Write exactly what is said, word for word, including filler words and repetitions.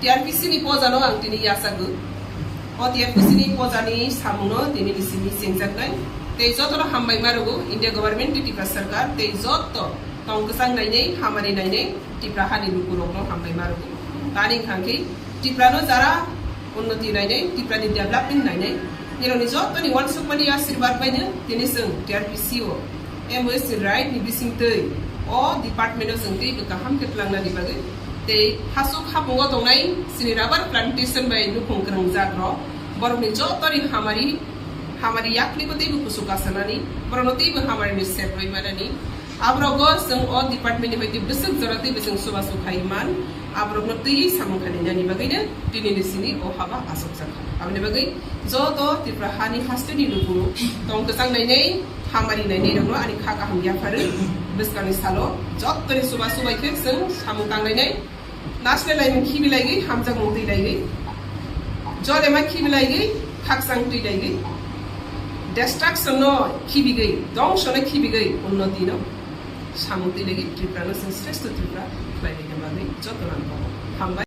T R P C ni poja no ang tini yachago. O T R P C ni poja ni samung no tini ni simi chengjaknai. Tei joto no hambai ma rwgo India government tei Tripura sarkar tei joto tong kwchang nainai, hamari nainai, Tripura hani lukurok no hambai ma rwgo. Tani wngkha khe Tripura no jara unnoti nainai, Tripura ni development nainai, nirok ni joto ni wansuk mani asirwad bai no tini chwng T R P C o M O S ni right ni bising twi o department o chwng teibo kaham khe twlang nani bagwi tei hasuk hapungo tongnai chini rubber plantation bai nukhung kwrwngjak rok borok ni joto ni hamari, hamari yakni bo teibo kuchuk kasanani, borok no teibo hamari ni sep rwi manani. Aborok go chwng o department ni hoite bwswk jora tei bwswk chubachu khai man, aborok no twi samung khainani bagwi no tini ni sini o haba asokjak kha. Aboni bagwi joto Tripura hani haste ni luku tong kwchang nainai, hamari nainai rok no ani kha kaham yaphar bwskang ni salo joto ni chubachu bai khe chwng samung tang nainai. National laimung khibi laigwi, hamjakmung twi laigwi, jolema khibi laigwi, khakchang twi laigwi, destruction no khibigwi, dongso no khibigwi, unnoti no samung twi laigwi, Tripura no chwng sreshto Tripura khlai laina bagwi joto no ang kok hambai.